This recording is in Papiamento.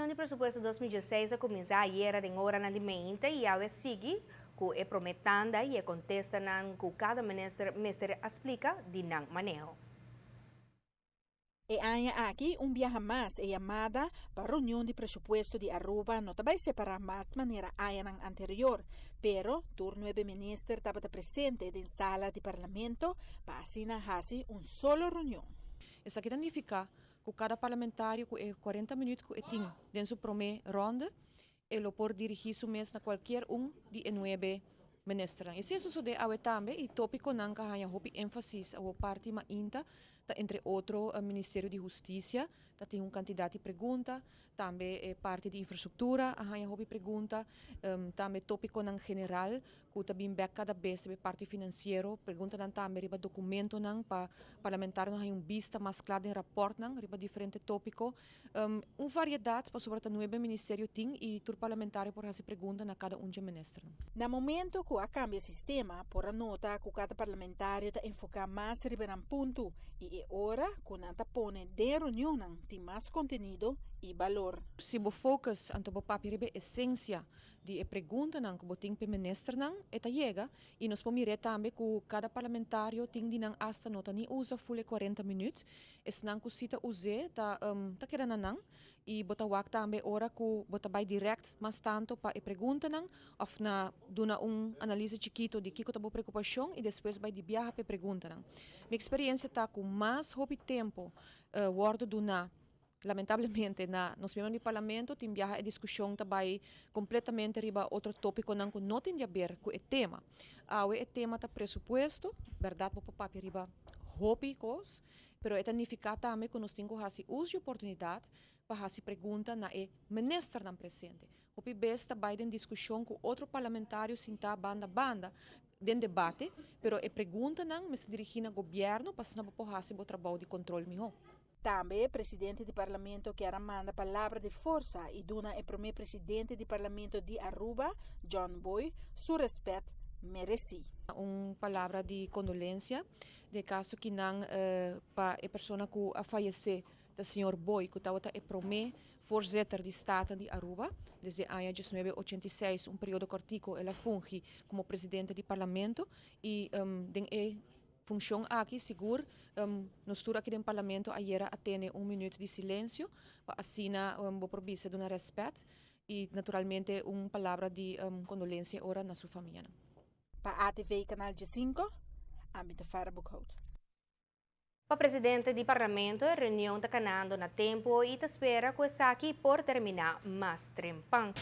Reunion di presupuesto 2016 a cuminsa ayera den oranan di mainta y awe sigui cu e prome tanda y e contestanan cu cada minister mester a splica di nan maneho. E aña aki, un biaha mas, e yamada pa reunion di presupuesto di Aruba no ta bay separa mas manera añanan anterior, pero tur nuebe minister tabata presente den sala di parlamento pa asina haci un solo reunion. Esaki ta nifica cu cada parlamentario cu e 40 minuut cu e tin den su prome ronde, e lo por dirigi su mes na cualkier un di e nuebe ministernan. Y esey a sucede awe tambe y topiconan cu a haya hopi enfasis awo parti mainta ta entre otro Ministerio di Husticia, ta tin un cantidad di pregunta, tambe e parti di infrastructura a haya hopi pregunta, tambe topiconan general cu ta bin bek cada bes tambe parti financiero, preguntanan tambe riba documentonan pa parlamentarionan haya un bista mas cla den raportnan riba diferente topico. Un variedad pasobra ta nuebe ministerio tin y tur parlamentario por haci pregunta na cada un dje ministernan. Na momento cu a cambia sistema, por a nota cu cada parlamentario ta enfoca mas riba nan punto y e ora cu nan ta pone den reunionnan tin mas contenido y balor. Si bo focus anto bo papia riba e esencia di e preguntanan cu bo tin p'e ministernan, e ta yega y nos por mir'é tambe cu cada parlamentario tin di nan hasta no ta ni usa full e 40 minuut. Esnan cu si ta us'é ta ta keda na nan y bo ta wak tambe ora cu bo ta bay direct mas tanto pa e preguntanan of na duna un analise chikito di kico ta bo preocupacion y despues bay di biaha p'e preguntanan. Mi experiencia ta cu mas hopi tempo wordo duna lamentablemente na nos miembronan di parlamento tin biaha e discusion ta bay completamente riba otro topiconan cu no tin di haber cu e tema. Awe e tema ta presupuesto, berdad bo por papia riba hopi cos, pero e ta nifica tambe cu nos tin cu haci uso di oportunidad pa haci pregunta na e ministernan presente. Hopi bes ta bay den discusion cu otro parlamentario sinta banda banda den debate, pero e preguntanan mester dirigi na gobierno pa asina bo por haci bo trabou di control miho. Tambe presidente di Parlamento kier a manda palabra di forsa y duna e prome presidente di Parlamento di Aruba, John Boy, su respet mereci. Un palabra di condolencia den caso ki nan pa e persona cu a fayece ta señor Boy cu tabata e prome voorzitter di Staten di Aruba desde aña 1986, un periodo cortico el a fungi como presidente di Parlamento y den e funcion aki sigur nos tur aki den Parlamento ayera a tene un minuut di silencio pa asina bo por bisa duna respet y naturalmente un palabra di condolencia ora na su famianan. Pa ATV Canal 5, ami ta Farah Boekhout. Pa presidente di Parlamento, e reunion ta canando na tempo y ta spera cu esaki por termina mas trempan.